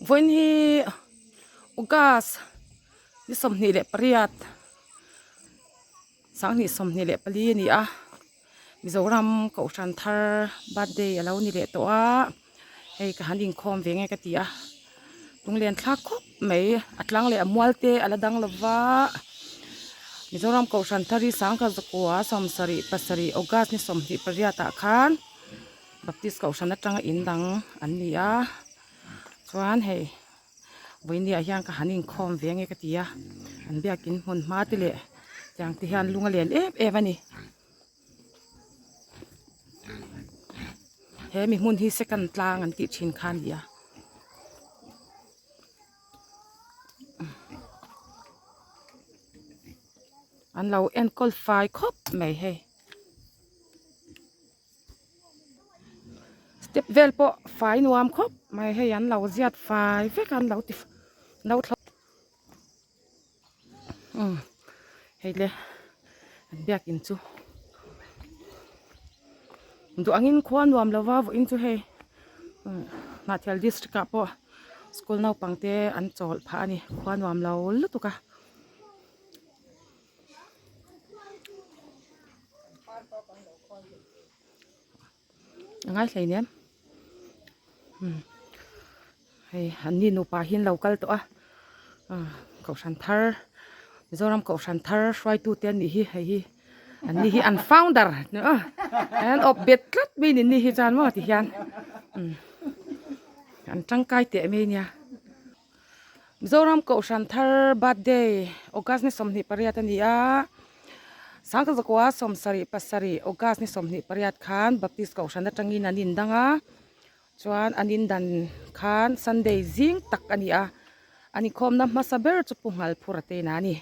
Vawiin hi August ni 28 2024 a ni a Mizoram kohhran thar birthday a lo ni leh tawh a hei ka han inkhawm ve nge ka ti a lunglen thlak khawp mai a tlang leh a mual te a la dang lo va Mizoram kohhran thar hi 1977 August ni 28 ah khan. Baptist kohhran atanga in dang an ni a chuan hei vawinia hian ka han inkhawm ve nge ka ti a an biakin hmun hma te leh tiang te hian lung a lian em em a ni he mi hmun hi second tlang an tih thin kha a ni a. An lo enkawl fai khawp mai hei. Step vel pawh fai nuam khawp mai hei an lo ziat fai vek a an lo ti lo thla umm hei le an biakin chu duh angin khua nuam lova vawiin chu hei Hnahthial district ah pawh school naupang te an chawlh phah a ni khua nuam lo lutuk a. A ngai hlei nen hei an ni nupa hi an lo kal tawh a kohhran thar Mizoram kohhran thar hruaitu te an nih hi hei hi an ni hi an founder an awp bet tlat mai ni ni hi chuan maw ti hian an tangkai teh mai nia. Mizoram Kohhran thar birthday August ni 28 a ni a, Sangkazakua 77 August ni 28 khan Baptist Kohhran atangin an indang a, chuan an indan khan Sunday zing tak a ni a, an inkhawmna hmasa ber chu Pu Nghalphura te inah a ni.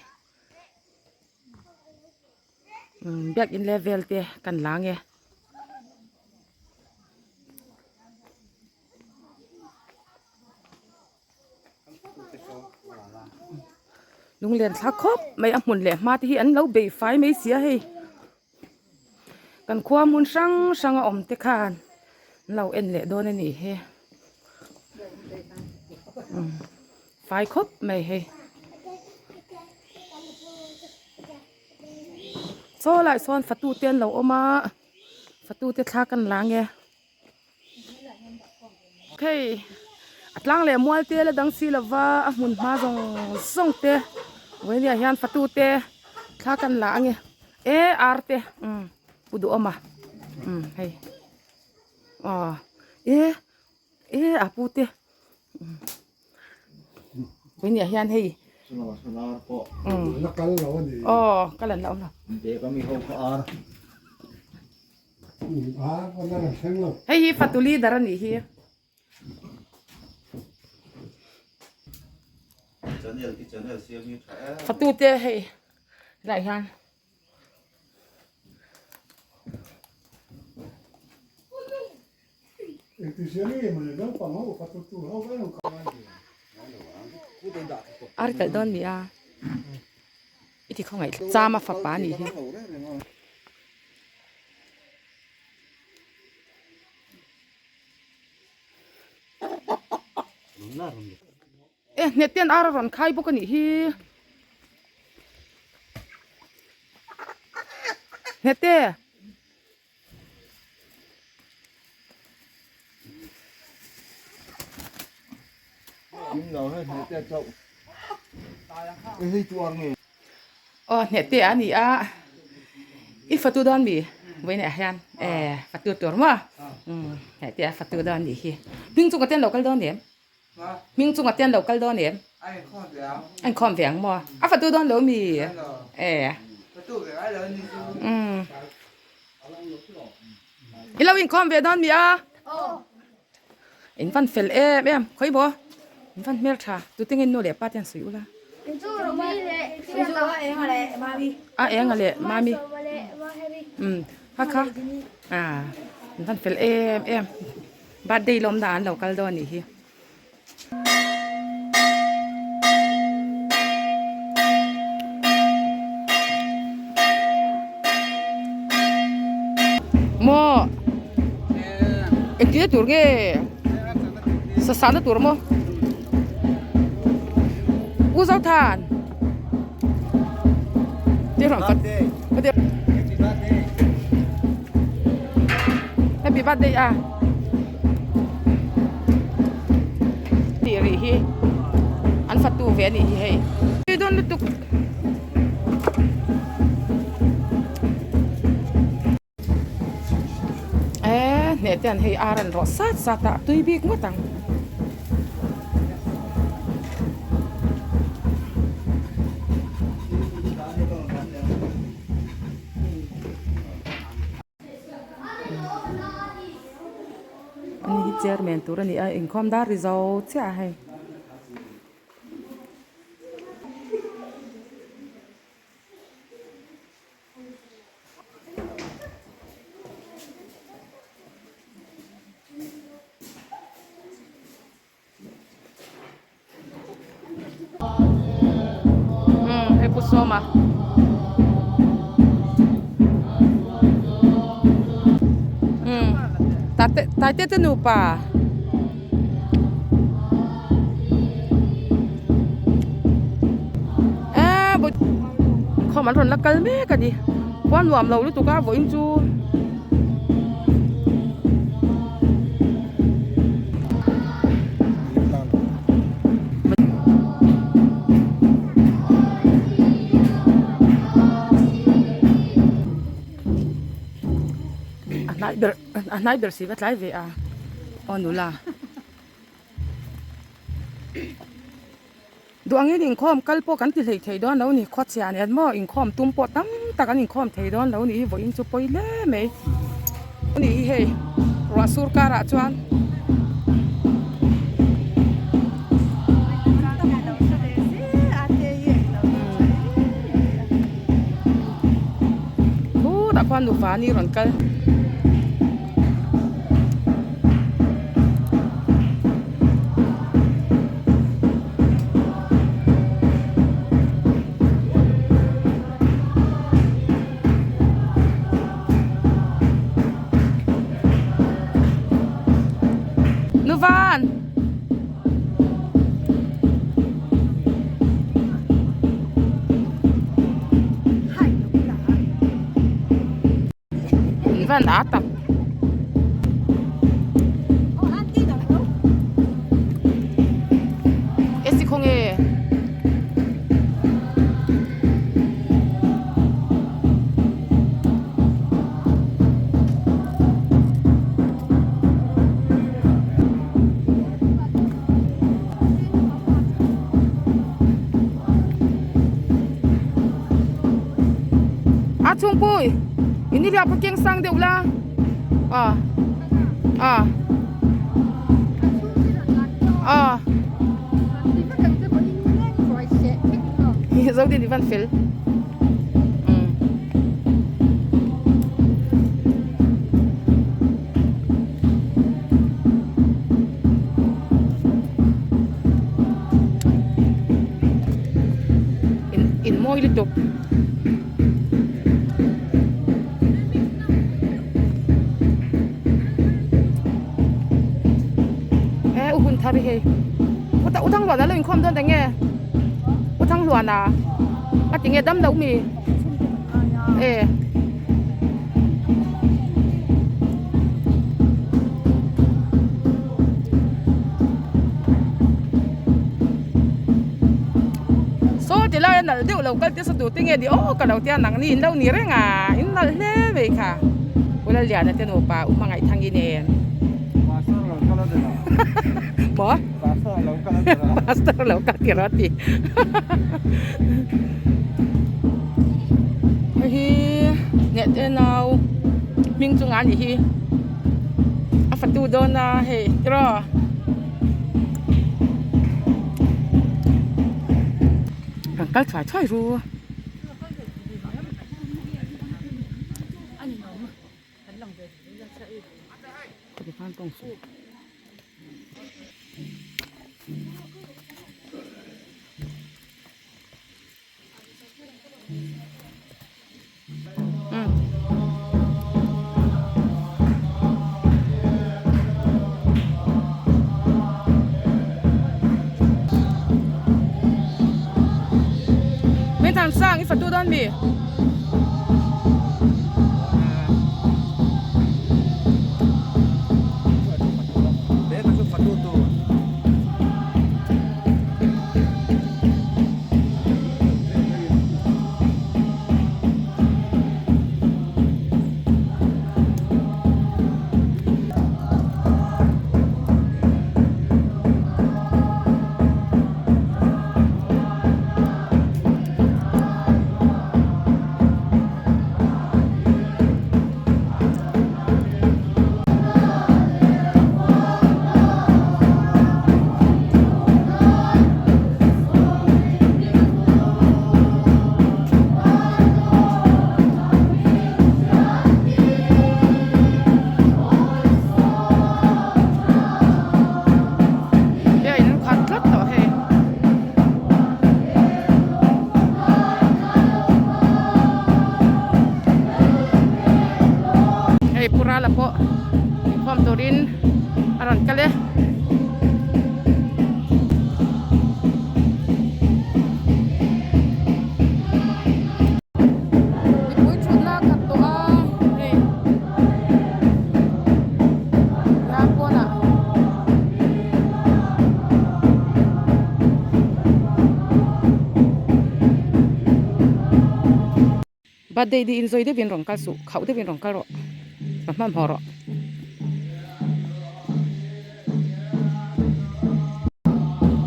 Biakin level te kan la nge. Lunglen thla khawp mai a hmun leh hma te hi an lo bei fai mai si a hei kan khua hmun hrang hrang a awm te khan an lo en leh dawn a nih hi fai khawp mai hei saw lai sawn fatu te an lo awm a fatu te thla kan la nge. Hei a tlang leh mual te la dang si lova a hmun hma zawng zawng te vawinia hian fatu te thla kan la ange e ar te umm pu duhawm a umm hei aw e e a pu te umm vawinia hian hei aw kal an la awm lo. Hei hi fatu leader a nih hi. Fatu te hei helaiah hian Ar kalh dawn nia i ti khawngaih chama fapa a nih hi. E hnet ten ar a rawn khai bawk a nih hi hnet te. Aw hneh te a ni a i fatu dawn mi vawiin ah hian e fatu tur maw hneh te a fatu dawn nih hi hming chungah te an lo kal dawn em hming chungah te an lo kal dawn em a inkhawm ve ang maw a fatu dawn lo mi e i lo inkhawm ve dawn mi a. In van fel em em khawi maw in van hmel tha tute nge nu leh pa te an sawi ula a enga leh mami um kha kha a in van fel em em birthday lawm na an lo kal dawn anih hi. Maw engtin tur nge sa sahna tur maw? U Zothan. Happy birthday a. Tih rih hi an fatu ve a nih hi hei. Tui dawn lutuk. Eee hneh te an hei ar an rawh sat sat a tui bik ngawt ang. Ani hi chairman tur a ni a inkhawm dar ri zo chiah a hei. Umm hei pu sawma. Umm tate taite te nupa. Eee khawm an rawn la kal mek a ni khua nuam lo lutuk a vawiin chu. A hnai ber a hnai ber si va tlai ve a aw nula duh angin inkhawm kal pawh kan ti hlei thei dawn lo ni khawchhia nen maw inkhawm tum pawh tam tak an inkhawm thei dawn lo ni hi vawiin chu pawi hle mai a ni hi hei ruah sur karah chuan. Khutah khuan nufa ni rawn kal. Nuvan. Van a tak. Esi khawnge. A chhungpui in i hliap kha keng sang deuh la a a a Zodin i van fel In in mawi lutuk. E u hun thar hi hei. U ta u thang hluan a lo inkhawm dawn ta nge? U thang hluan a a ti nge dam lo mi? E. Saw ti lai a nalh deuh lo kal te sa tur te nge ni aw ka lo tia nang ni in lo ni reng a in nalh hle mai kha U Lalliana te nupa U Hmangaih-Thangi nen Pastor lo kal a ni lo Maw? Pastor lo kal a ni lo Pastor lo kal ti rawh a ti Hei hi Neh te nau hming chungah a nih hi a fatu dawn a hei tiraw. Kan kal thuai thuai ru. fatu dawn mi? Hei a in khat tlat tawh hei. Hei pu Rala pawh inkhawm turin a rawn kal e. Mipui thutna a khat tawh a hei ram pawnah. Birthday di in zawi deuhin rawn kal suh khauh deuhin rawn kal rawh ka hmanhmawh rawh.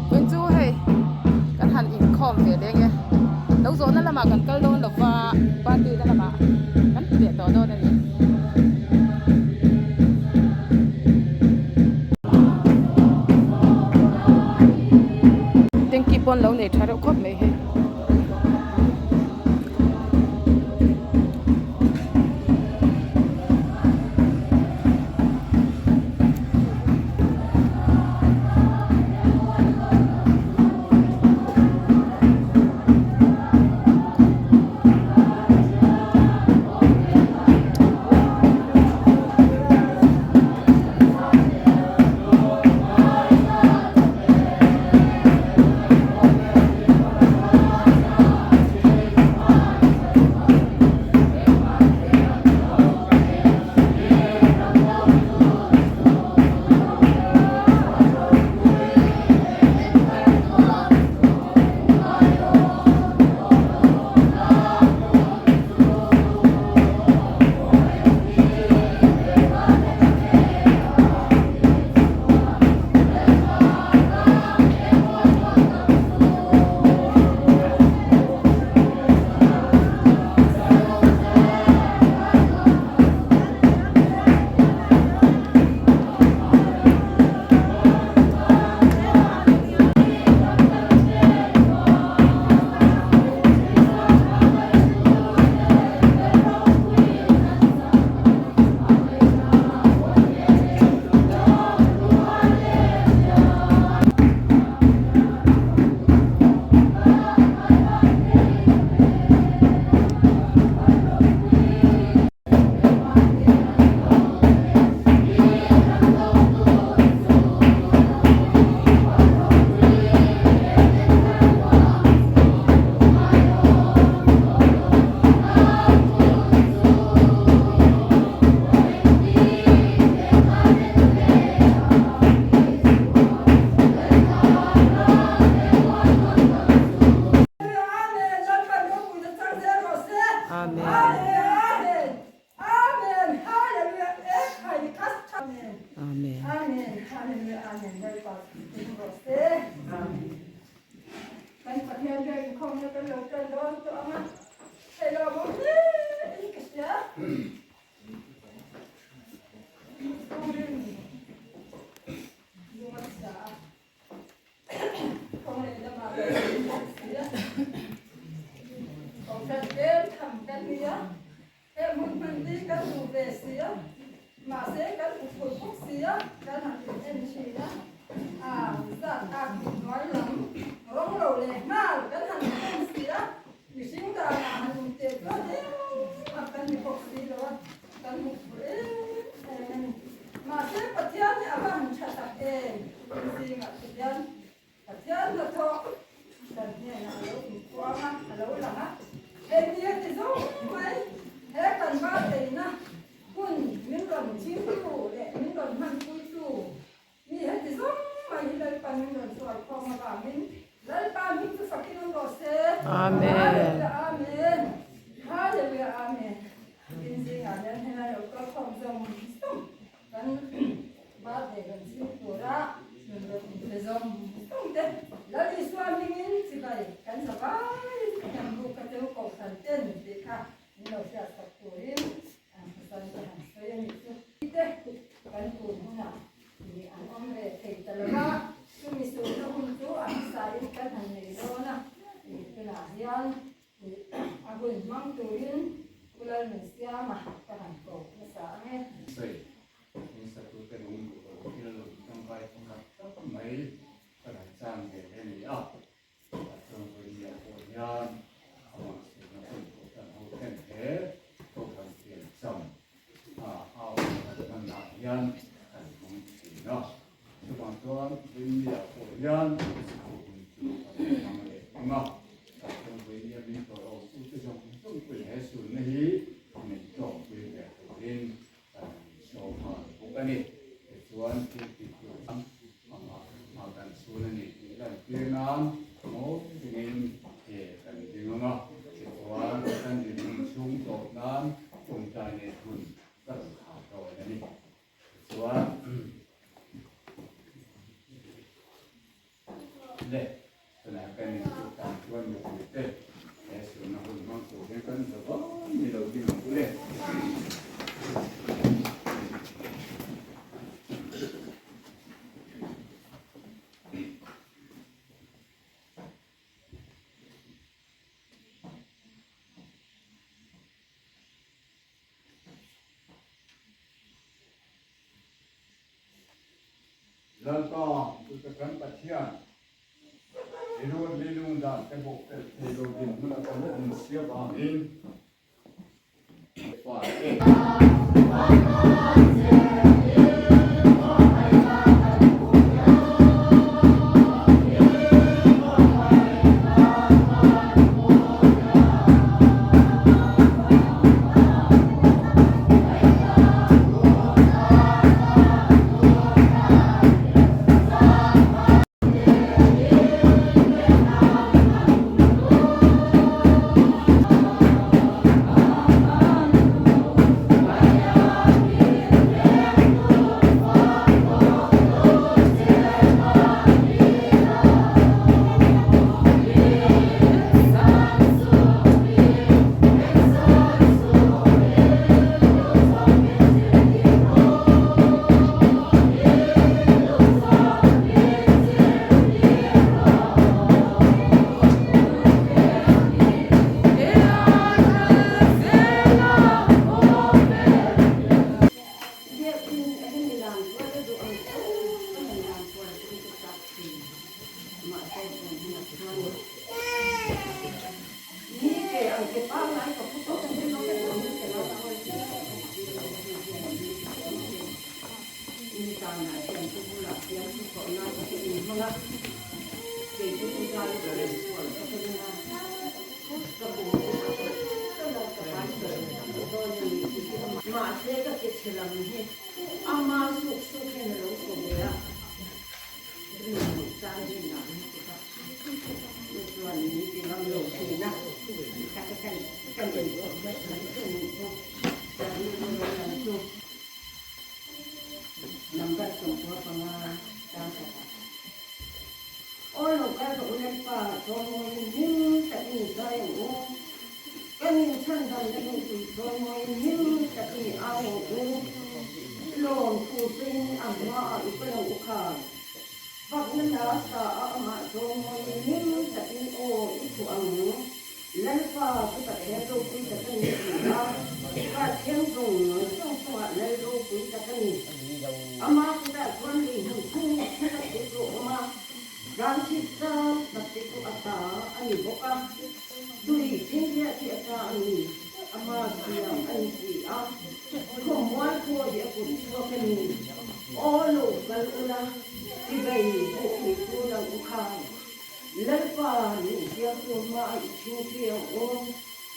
Tun chu hei kan han inkhawm ve leng e lo zawhna lamah kan kal dawn lova party na lamah kan ti leh tawh dawn a ni. Tanky pawn lo nei tha reuh khawp mai hei. Hei ni a ti zawng mai, he kan birthday-na hun min rawn chhimtu leh min rawn hmanpuitu mi heti zawng mai hi Lalpa min rawn hruai khawm avangin Lalpa hming chu fakin awm rawh se. Amen. Hallelujah, Amen. Hallelujah, Amen. Tin zingah hian helai lo kal khawm zawng zawng Kan birthday kan chhim tura nun rawn inpe zawng zawng te Lal Isua hmingin chibai kan za vaiin ka hian buk ka cheu kohhran ten tih kha min lo hriat sak turin an hmusan ka han sawi a nih chu. Te kan tun hunah ih an awm ve thei ta lo va, chumi suhna hun chu a hmasain kan han nei dawn a, ih tunah hian A hun hmang turin Pu Lalnunsiama ka han ko nasa ang e. Sawi in satute min duh lo thil lo tangkai pakhat tak mai ka han chan ve hle ni a, a chuan vawinia pawh hian amah suhna hun pawh tan ho ten he Kohhran piancham a au kan hmanah hian kan hmang thin a, chuvang chuan vawinia pawh hian chu hun chu kan hmang leh ang a, chuan vawinia min tawrh awm tute zawng zawng pawhin he sunna hi min tlawmpui ve turin kan insawm nghal bawk a ni. Tichuan thil tih tur amah hma kan chhun a ni tih lantir nan ngawi ringin he kan ding ang a, tichuan kan dinhmun chhung tawp nan tawngtai leh hun ka rawn khar dawn a ni. Tichuan le tunah kan inhmuh tan chuan mipuite he sunna hun hmang tur hian kan za vang ni lo ding ang u le. Lalpa, Tuta kan Pathian, i ruat leilung dan te bawk tel thei lo dinhmun a kan la din sia vangin fate.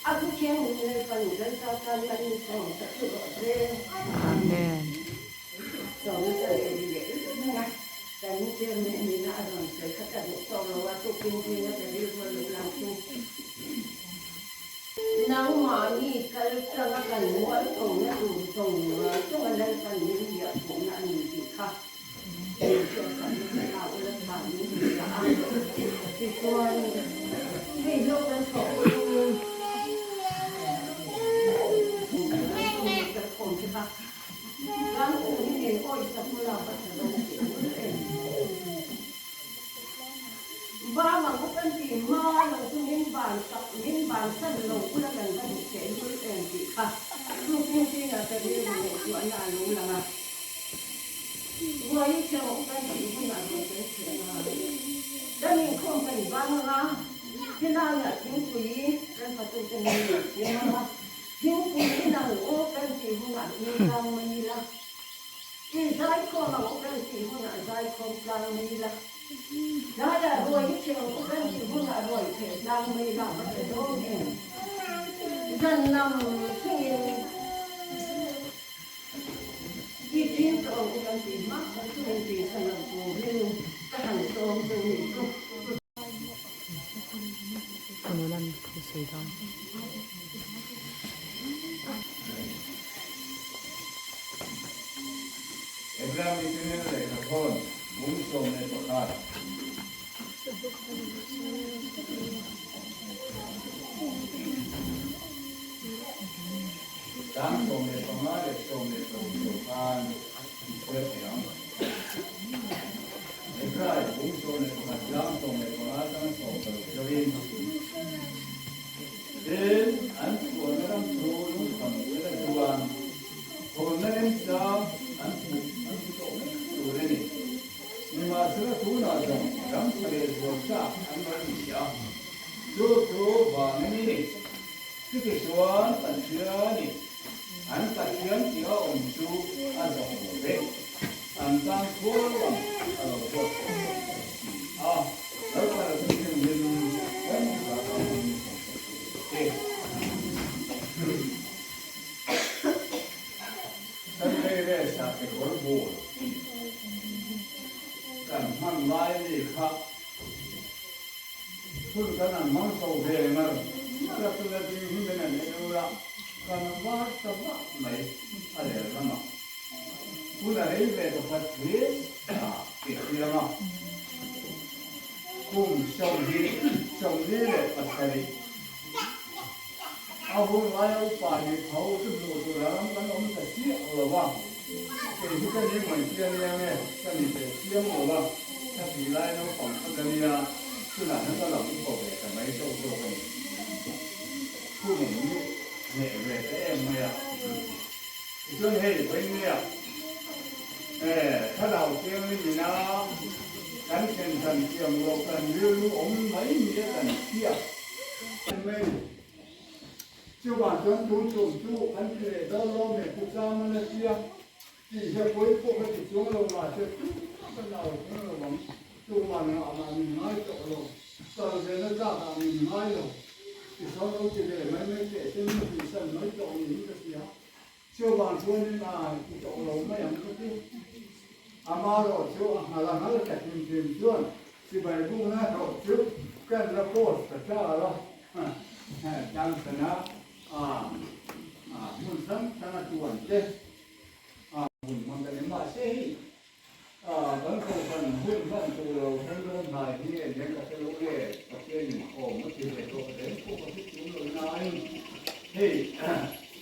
A thu thianghlim Lalpan Lalpa tan man ni sawm ta chu rawh se. Amen. Sawmna chuan ka ni leh reng a, kan chairman ina a rawn sawi kha ka duh tawk lo a, tukin zinga ka rilru a lo lang chu. Nangmahni kal tanga kan mual tawngna tur zawng zawnga Lalpan min hliahkhuhna a ni tih kha min hriatsak nasa ta ula tha min hria a. Tichuan, hei hlawk kan thawh pawhin kan khawm te kha kan kum hi min awihsak hmala ka tha lo tih a hmul em. Bang ang u kan ti hma lo chu min ban sak min ban san lo ula kan va duh teh lul em tih kha chu pingpinga ka rilru ngaihtuahna a lo lang a. Ruai thiang u kan tih hunah rawn kan chhiah a, kan inkhawm kan bang ang a, helaiah thingpui kan fatute min lo siam ang a, thingpui in ang u kan tih hunah thingtlang mai ila, i zaikhawm ang u kan tih hunah zaikhawm tlang mai ila. Tlaiah ruai hi chheng u kan tih hunah ruai chheh tlang mai la va tha dawn em? Zan lam thlengin i ding tawh ang u kan tih hma kha chu min tih san lo turin ka han sawm deuh nih chu. Nulan thu sawi dan. Abraham Itiner lehkhathawn bung 11. Tang 15 leh 16 khan i chhiar thei ang. Hebrai bung 11 tlang 15 atanga 16 chauhin. Tin, an chhuahna ram chu lungkham ila chuan Hawnna remchang an hmu an hmu tawh mai tur a ni. Nimahsela tunah zawng ram tha leh zual chak an lo ni a, chu chu vang a ni. Chutichuan Pathianin an Pathian tih a awm chu a zawng lo ve, an tan khual lam a lo buat tawh bawk si a. Lalpa la chu thianghlim kan zah ang te. Sunday race ah kekawr bul kan hman lai mi kha hun kan han hmang chho ve ngar ngar a, tuna ding hi min han en ula kan var ta vah mai a ler lamah hun a rei ve tawkhat hle a tih a chiang a, kum 27. A hun laia upa nih tho chu hmuh tur a ram kan awm ta chiah lo a, kei hi ka ni mai chiang nia nge ka ni teh chiang lo a, ka tih lai naupang kha ka nia, chunah hian ka lo upa ve ta mai zawk zawk a ni. Hun in mi hneh ve ta em mai a. Tichuan hei vawinia thlarau thianghlim ina kan thlen dan thiam loh kan rilru awm mai nia kan hriat. Chuvang chuan tun tum chu an ti leh dawn lo mai pu Chang a la tia tih hi a pawi pawh ka ti chuang lo mahse tumah ka nau chuang lo ang tumah nangah mah min ngai tawh lo kal ve na tlak ah min ngai lo ti sawn lo ti leh mai mai teh se min tih san mai tawh niin ka hria chuvang chuanin a ti tawh lo mai ang ka ti amarawh chu a nghal a nghal ta hrim hrim chuan Chibai bukna hlawh chu kan la post ta ṭal a, Johnson-a hmun hrang hranga tuan te hun hmang ka ni. Mahse hei kan kohhran hun hman tur lo hrang dawn hnai hi nge nen ka hre lo le, Pathianin awm a ti ve tawh reng pawh ka hre chung lo nain hei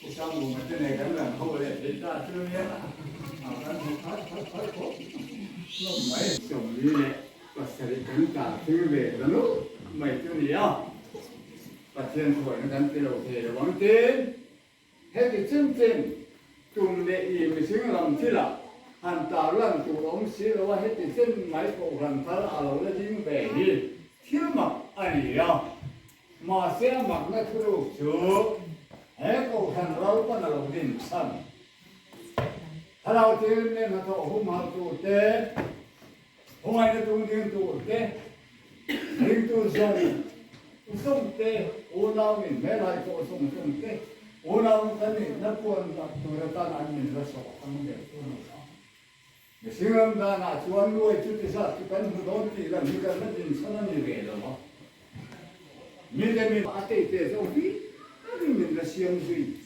Pu Sangmuma te nen kan lang ho leh thei ta chu nia, kan hmu khat khat khat khawp hlawm mai. 47 kan tah thleng ve ta nup mai chu ni a, Pathian thuaina kan ti lo thei lo ang tin, heti chin chin tum leh i mihring lam thilah han tarlan tur awm si lo a, heti chin mai kohhran thar a lo la ding ve hi thil mak a ni a, mahse a makna thuruk chu he kohhran Lalpan a lo din chhan. Thlarau thianghlim nen hnathawh humhalh tur te, Khawngaihna tung ding tur te, ringtu zawng. zawng te, unau in hmelhai tawh zawng zawng te, unau kan nihna puan dak tur atan an min la sawh ang ber chu a ni a. Mihring ram danah chuan nuai chuti zat chu kan hmu dawn tih lam hi kan la dinchhan a ni ve lo a. Mite min a tei te zawng hi takin min la siam zui.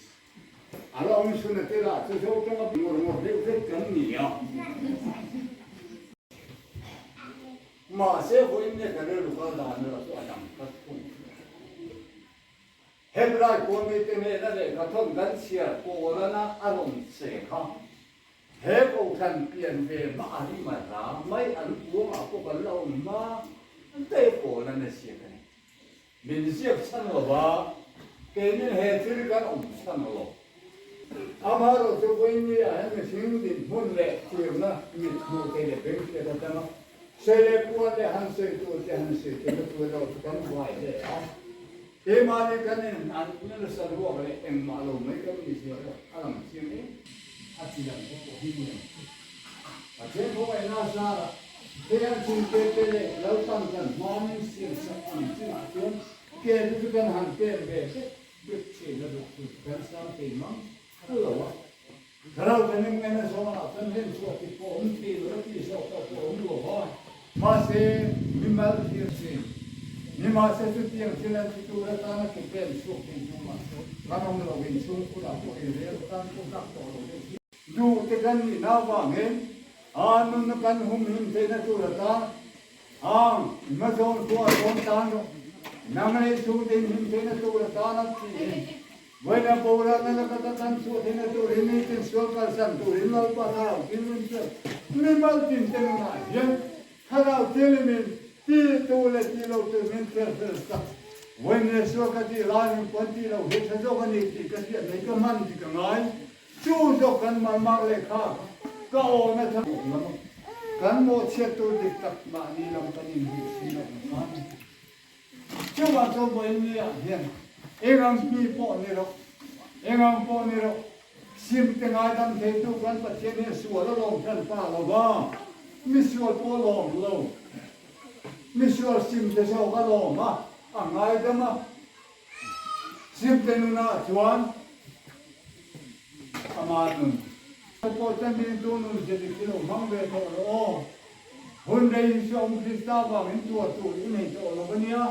A la awm chhun a te lah chu zo tanga ngawr ngawr deuh vek kan ni a. Mahse vawiin nge ka rilru kal dan erawh chu a dang tlat thung. Hebrai kawlmite nena lehkha thawn kan chhiar Paulana a rawn che kha he kohhran pian ve hma a rim a hla mai an kuangah pawh kan la awm hma te Paulana ziak a ni. Min ziak chhan lo va, keinin he thil kan awm chhan lo. Amaherawhchu vawiini ah hian mihring dinhmun leh tirna mit hmuh thei leh beng hriat atanga sawi leh puan leh han sawi tur te han sawi theihna tur erawh chu kan buai hle a. Keimahni kan in an nasa ruak leh engmah lo mai kan nih zia erawh a lang chiang em a chi lang te pawh hi ni ang. Pathian khawngaihna zarah hei an chhungte te leh Lalpan kan hmanin siamsak ang chinah chuan ke te chu kan han pen ve vek vek thin a duh chu kan sang thei mang lo a. Thlarau kan inngena zawnah chuan heng chhuah ti pawh awm thei lo a tih zawk pawh pawh awm lo va. Mahse, mimal thlir chin. Nimahse chutiang thil an ti tur atana ke pen chhuak thei chu kan awm lo inchhung khurah pawh inrel tan pawh tlak tawh lo deuh hi. Duh te kan nihna avangin a nunna kan humhim theihna tur atan ang hmazawn khua a rawn tan rawh. Nang leh chhungte inhim theihna tur atan a tiin vawiina boralna laka ka kan chhuah theihna turin nitin sual kalsan turin Lalpa thlarau thilrim chuan mimal tinte nunah hian thlarau thilrimin ti tu leh ti lo tur min thliar fel sak. Vawiin Yeshua ka tih laiin puan tih loh hi tha zawk a ni tih ka hriat mai ka hman tih ka ngai. Chu zawk kan malmak lehkha ka awna tha lam a, kan mawhchhiat tur dik tak mahni lam kan inhmuh si loh na khan. Chuvang chuan vawiin ni ah hian eng ang mi pawh ni rawh, eng ang pawh ni rawh, sim te ngaidam theitu kan Pathian hian sual a lawm hran pa lo va, mi sual pawh a lawm lo, mi sual sim te zawk a lawm a, a ngaidam a. Simte nunah chuan ama nun. Pawh chuan min tu nun zet i thil hmang ve tawh lo aw. Hun rei hi chu awm Krista vangin tuar tur i nei tawh lo a nia.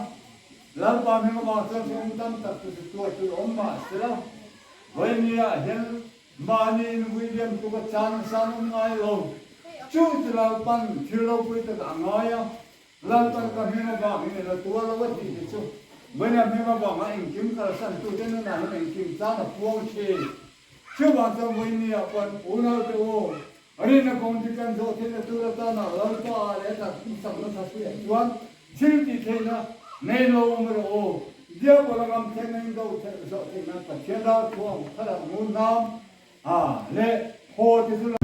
Lalpa hming avang chuan chu awm tam tak chu chu tuar tur awm mah sela. Vawinia hian mahni in William tluk a chan san awm ngai lo. Chu chu Lalpan thil ropui tak a ngai a. Lalpan ka hming avangin i la tuar lo a tih te chu Vawiina hming avanga engkim kalsantute nunah hian engkim tan a puang thin. Chuvang chuan Vawinia pawn unaute u, rinna kawng dik kan zawh theihna tur atana Lalpa ah leh a taksak nasa hriat chuan thil tih theihna nei lo awm rawh u. Diabola ngam theihna in do zawh theih nan Pathian ralthuam thlarau ngun hnam a leh haw te chu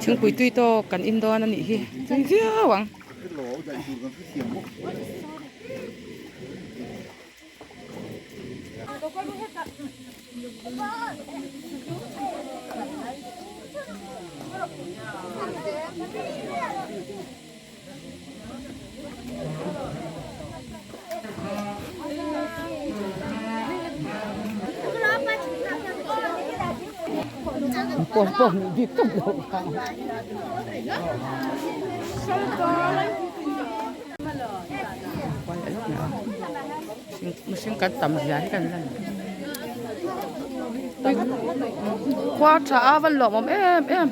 Thingpui tui tawk kan in dawn a nih hi tui viau ang. Pawh pawh nih bik tawp loh vang. Mihring kan tam zia hi kan lan. Khua tha a van lawmawm em em.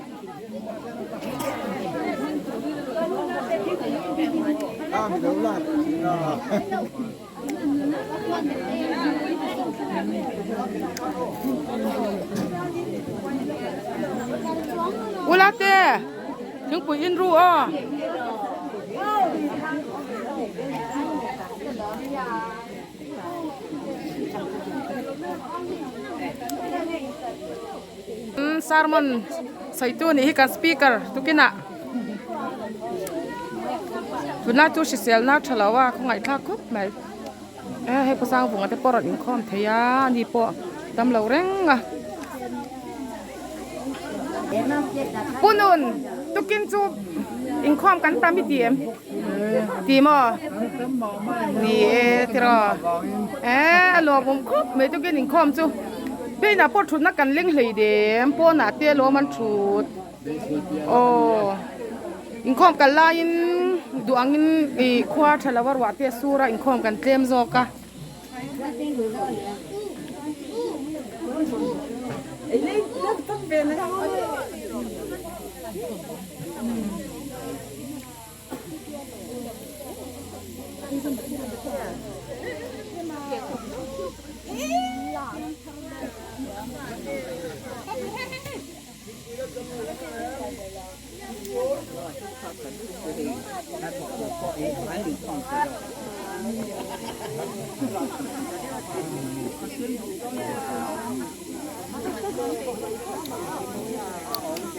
Ula te thingpui in ru aw. Sermon sawitu anih hi kan speaker tukinah tunlai chu hriselna tha lo a khawngaihthlak khawp mai e hei khawsang vunga te pawh a rawn inkhawm thei a ani pawh dam lo reng a punun tukin chu inkhawm kan tam i ti em ti maw ni e tiraw e a lawmawm khawp mai tukin inkhawm chu. Peinah pawh thutna kan leng hlei dem pawnah te lawm an thut aw inkhawm kal laiin duh angin ih khua tha lo a ruah te a sur a inkhawm kan tlem zawk a.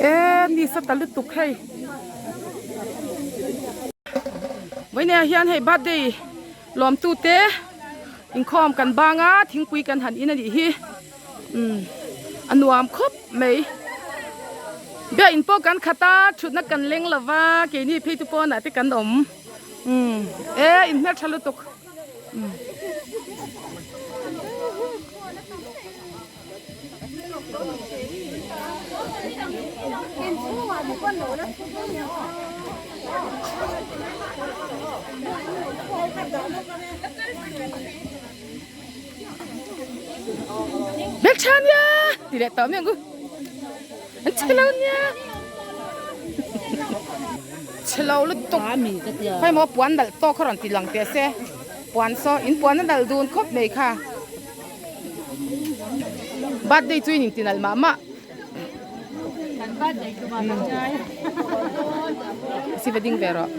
E ni sa ta lutuk hei. Vawinia hian hei birthday lawmtu te inkhawm kan bang a thingpui kan han in a nih hi umm a nuam khawp mai biakin pawh kan khat a thutna kan leng lo va keini phei chu pawnah te kan awm umm e inhmeltha lutuk umm. Hmeltha nia ti leh tawh mai ang u an che lo nia che lo lutuk khawi maw puan nalh tawk kha rawn ti lang teh se puan saw in puan a nalh dun khawp mai kha. Birthday chu in intinalh mah mah. Si va ding ve rawh.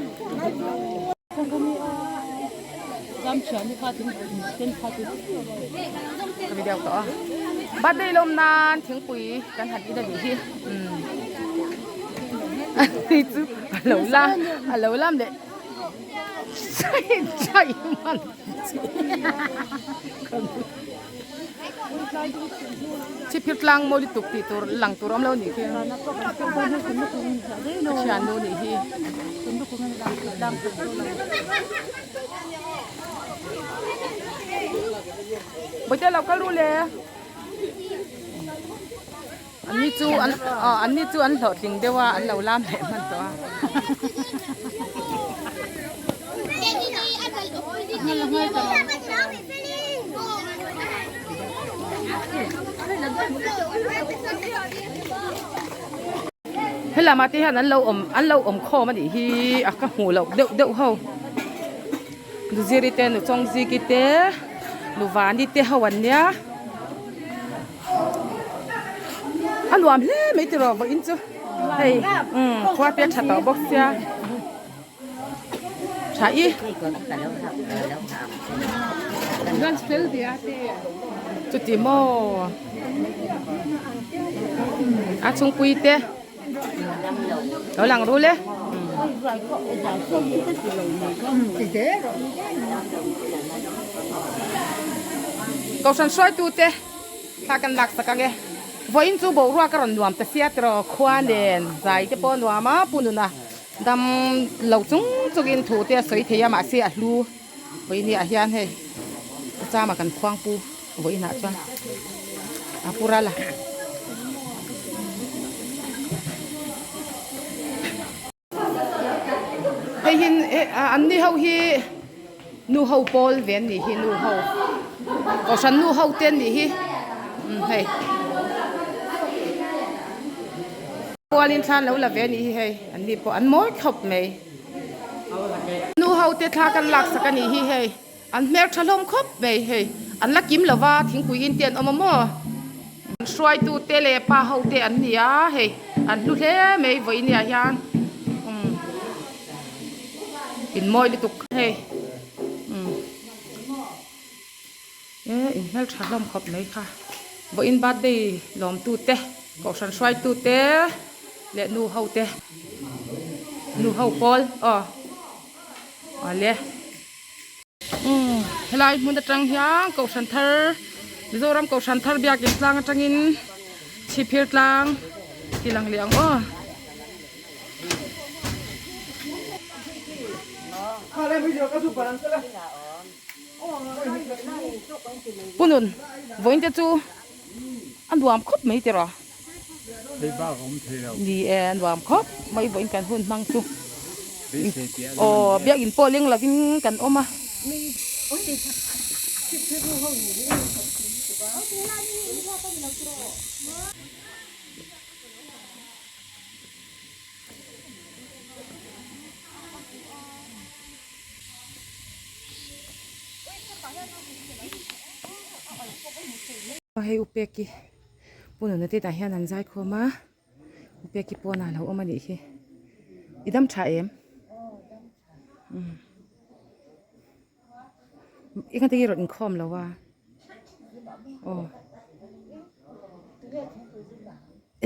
Ka video tawh a. Birthday lawm nan thingpui kan han in a nih hi. Ani chu a lo la a lo lam leh. Chhipphir tlang mawi lutuk tih tur lang tur awm lo nih khi ka thiannu nih hi. Bawihte lo kal ru le. An ni chu an aw an ni chu an hlawhtling deuh a an lo lam leh hman tawh a. Helama te hian an lo awm an lo awm khawm a nih hi a ka hmuh loh deuh deuh ho Nuziri te Nuchawngziki te Nuvani te ho an nia. A nuam hle mai tiraw vawiin chu hei umm khua te a tha tawh bawk sia tha i chuti maw a chhungpui te. Lo lang ru le. Kohhran hruaitute thla kan lak sak ang e. Vawiin chu boruak a rawn nuam ta sia tiraw khua nen zai te pawh a nuam a, Pu Nuna dam lo chung chungin thu te a sawi thei a mahse a hlu vawiin ah hian hei chama kan khuang pu vawiin ah chuan a pu ral a. Hei hi an ni ho hi nu ho pawl ve an nih hi nu ho kohhran nu ho te an nih hi umm hei pualin thla an lo la ve a nih hi hei an ni pawh an mawi khawp mai nu ho te thla kan lak sak a nih hi hei an hmeltha hlawm khawp mai hei an la kim lova thingpui in te an awm a maw. Hruaitu te leh pa ho te an ni a hei an hlu hle mai vawiin ah hian umm in mawi lutuk hei umm e in hmeltha hlawm khawp mai kha vawiin birthday lawm tu te kohhran hruaitu te leh nu ho te nu ho pawl aw awle. Umm helai hmun atang hian kohhran thar Mizoram kohhran thar biakin tlang atangin chhipphir tlang tih lang leh ang aw. Pu Nun vawiin te chu a nuam khawp mai tiraw. Hei bak a awm thei lo. Ni e a nuam khawp mai vawiin kan hun hmang chu. Aw biakin pawh leng lovin kan awm a. Hei upeki. Pu Nuna te tah hian an zai khawm a, U Peki pawnah a lo awm a nih hi. I dam tha em? Umm. I khan te hi rawn inkhawm lo a. Aw.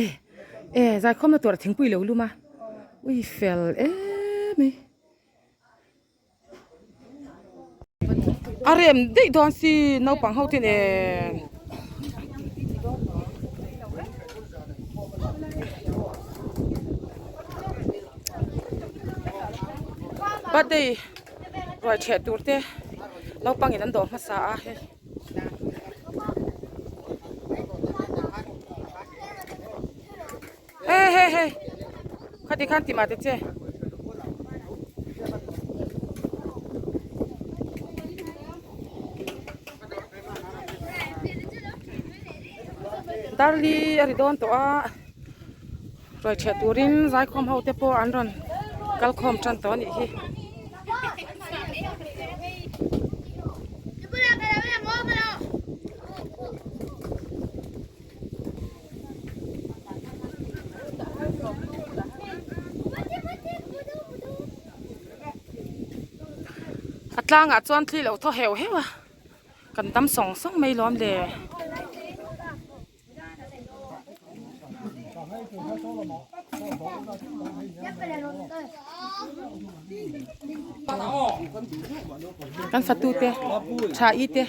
E, e zaikhawm na tur a thingpui lo lum a. Ui fel em mai. A rem daih dawn si naupang ho te nen. Birthday ruai chheh tur te naupang in an dawh hmasa a hei. Hei hei hei khati khan ti mah ta che. Darli a ri dawn tawh a ruai chhiah turin zaikhawm ho te pawh an rawn kal khawm tan tawh a nih hi. A tlangah chuan thli lo thaw heuh heuh a kan tam sawng sawng mai lawm le. Kan fatu te tha i te.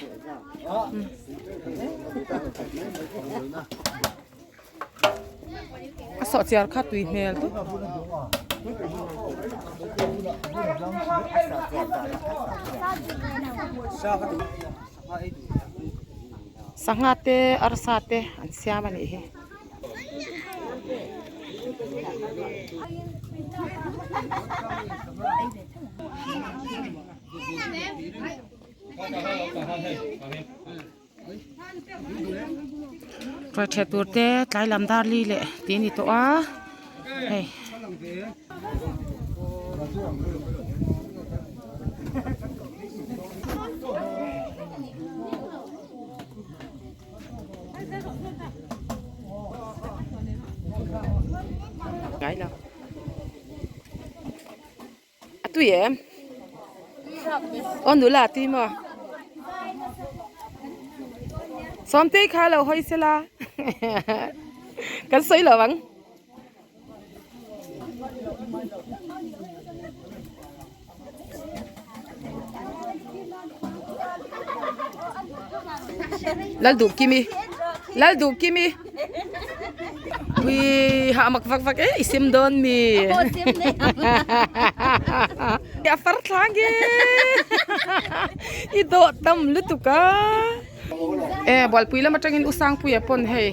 A sawh chiar kha tui hmel tawp. Sangha te arsa te an siam a nih hi. Ruaitheh tur te tlai lam dar li leh tih a ni tawh a hei. A tui em? Aw nula a tui maw? Sawmtei kha lo hawi sela kan sawi lo ang. Lalduhkimi Lalduhkimi Ui hah mak vak vak e i sim dawn mi A far thlang e i dawh tam lutuk a E bualpui lam atangin u Sangpuia pawn hei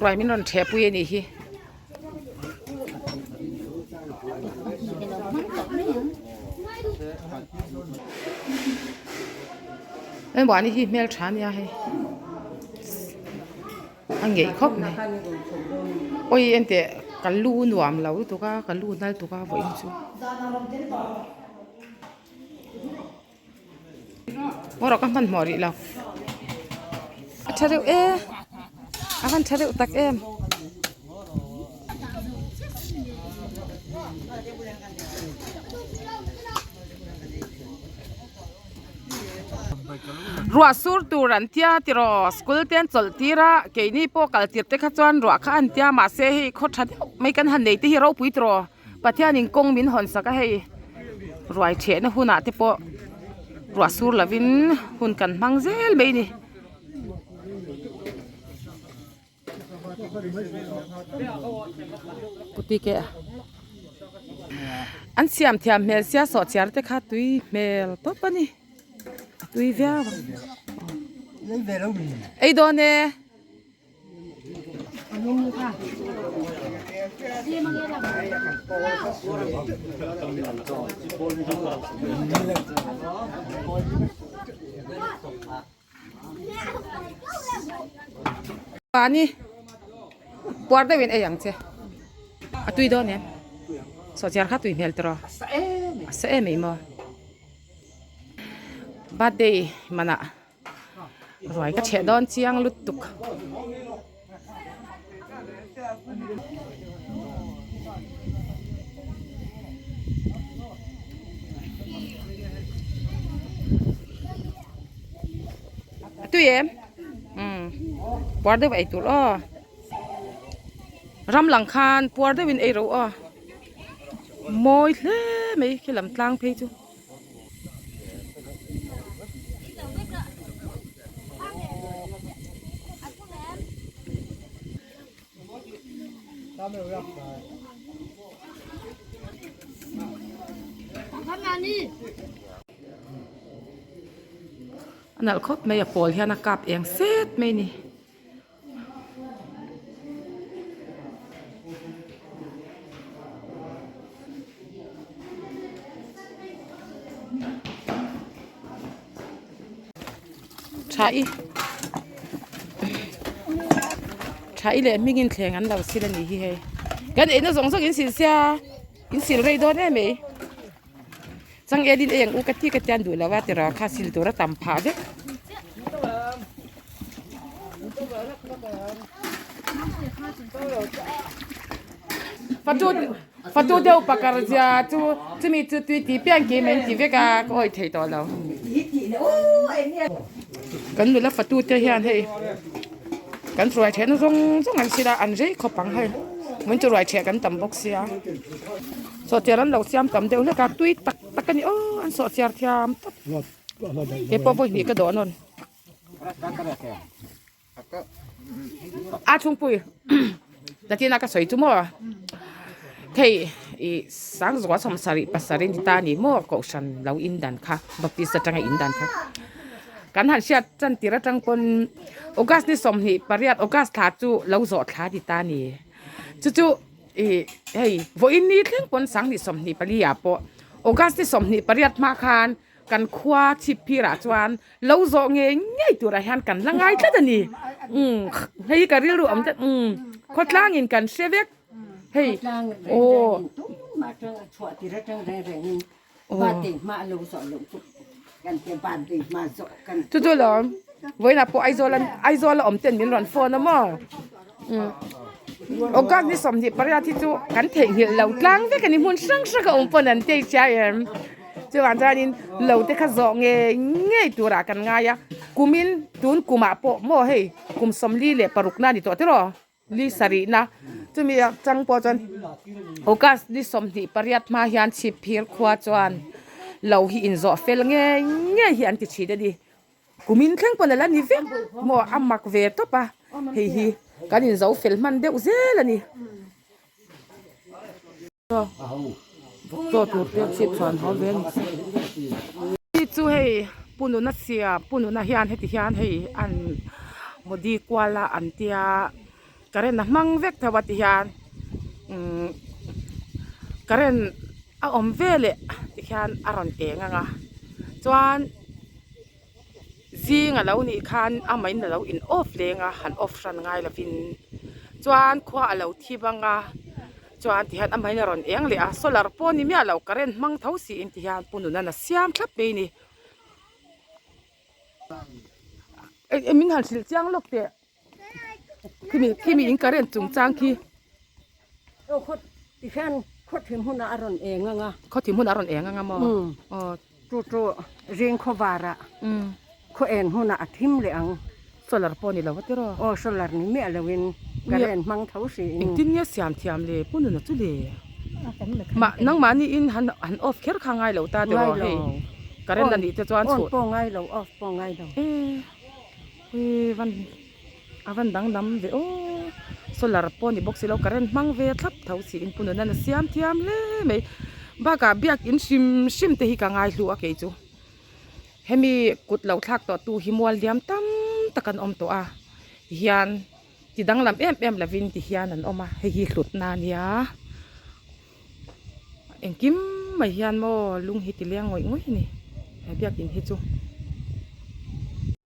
ruai min rawn thehpui a nih hi. Engmahni hi hmel tha ania hei a ngeih khawp mai awi enteh ka lu nuam lo lutuk a ka lu nal tuk a vawiin chu. Maw rawh ka hmanhmawh rih lo a tha reuh e a van tha reuh tak em. Ruah sur tur an tia tiraw school te an chawlh tir a keini pawh kal tir te kha chuan ruah kha an tia mahse hei khaw tha deuh mai kan han nei te hi ropui tiraw. Pathianin kawng min hawn sak a hei ruai thehna hunah te pawh ruah sur lovin hun kan hmang zel mai a ni. An siam thiam hmel sia sawhchiar te kha tui hmel tawp a ni a tui viau ang ei dawn e. Pani puar deuhin ei ang che a tui dawn em sawhchiar kha tui hmel tawh a sa em ei maw birthday manah. Ruai ka chheh dawn chiang lutuk. A tui em? Umm puar deuh ei tur aw. Ram lang khan puar deuhin ei ro aw. Mawi hle mai khi lam tlang phei chu. A nalh khawp mai a pawl hian a kap eng set mai a ni. Tha i tha i leh hmingin thleng an lo sil a nih hi hei kan eina zawng zawng in sil sia in sil rei dawn em mai changel in ei ang u ka ti ka tian duh lo a tiraw kha sil tur a tam phah vek. Fatu fatu deuh pakar zia chu chumi chu tui tih piang ke mai an ti vek a ka awih thei tawh lo. Kan nula fatu te hian hei kan ruai thehna zawng zawng an sil a an rei khawp ang hei min chu ruai theh kan tam bawk sia sawhchiar an lo siam tam deuh hlek a tui tak tak a ni aw an sawhchiar thiam tawp keipawh vawi hnih ka dawh nawn. A chhungpui Latina ka sawi chu maw hei ih Sangzuala sawm sarih pasarih ni ta a ni maw kohhran lo in dan kha Baptist atanga in dan kha kan han hriat chan tir atang pawn August ni sawmhnih pariat August thla chu lo zawh thla a ni ta a ni chu chu ih hei vawiin ni thleng pawn Sanghnih 24 ah pawh August ni 28 hma khan. Kan khua chhip phirah chuan lo zawh ngei ngei turah hian kan la ngai tlat a ni. Umm hei ka rilru awm tlat umm khawtlangin kan hre vek hei aw. Chu chu lo vawiinah pawh Aizawl Aizawl a awm ten min rawn phone a maw umm August ni 28 hi chu kan theihnghilh lo tlang vek a ni hmun hrang hrang a awm pawn an tei sia em. Chuvang chuanin lo te kha zawh ngei ngei turah kan ngai a, kumin tun kumah pawh maw hei kum 46 na a ni tawh tiraw li sarihna chumi atang pawh chuan August ni 28 hma hian chhip phir khua chuan lo hi inzawh fel ngei ngei hi an ti thin a ni. Kumin thleng pawn a la ni vek maw a mak ve tawp a hei hi kan in zo fel hman deuh zel a ni. Chaw tur te chhip chhuan haw ve a ni. Hei chu hei Pu Nuna siam Pu Nuna hian heti hian hei an modi kual a an tia current a hmang vek tho a ti hian umm current a awm veleh tikhian a rawn eng ang a chuan zing a lo nih khan amahin a lo in off leng a han off hran ngai lovin chuan khua a lo thi bang a chuan tihian amahin a rawn eng leh a solar pawh ni miah lo current hmang tho siin tihian pu nuna a siam thlap mai a ni eh min han hrilh chiang lawk teh. Khimi khimi in current chungchang khi. Aw khaw tihian khaw thim hunah a rawn eng ang a. Khaw thim hunah a rawn eng ang a maw? Aw. Chu chu zing khaw varah khaw en hunah a thim leh ang. Solar pawh ni lo a tiraw? Aw solar ni miah loin current hmang tho hriin. Engtin nge siam thiam le pu nuna chu le? Mah nangmahni in han han off kher kha ngai lo ta tiraw hei current a nih te chuan chhuh. On pawh ngai lo off pawh ngai lo. Ui van a van dangdam ve aw solar pawh ni bawk si lo current hmang ve thlap tho si in pu nuna na siam thiam hle mai bakah biakin hrim hrim te hi ka ngai hlu a kei chu hemi kut lo thlak tawh tu hi mual liam tam tak an awm tawh a tihian ti danglam em em lovin tihian an awm a hei hi hlutna a nia engkim mai hian maw lung hi ti leng ngawih ngawih a ni he biakin hi chu.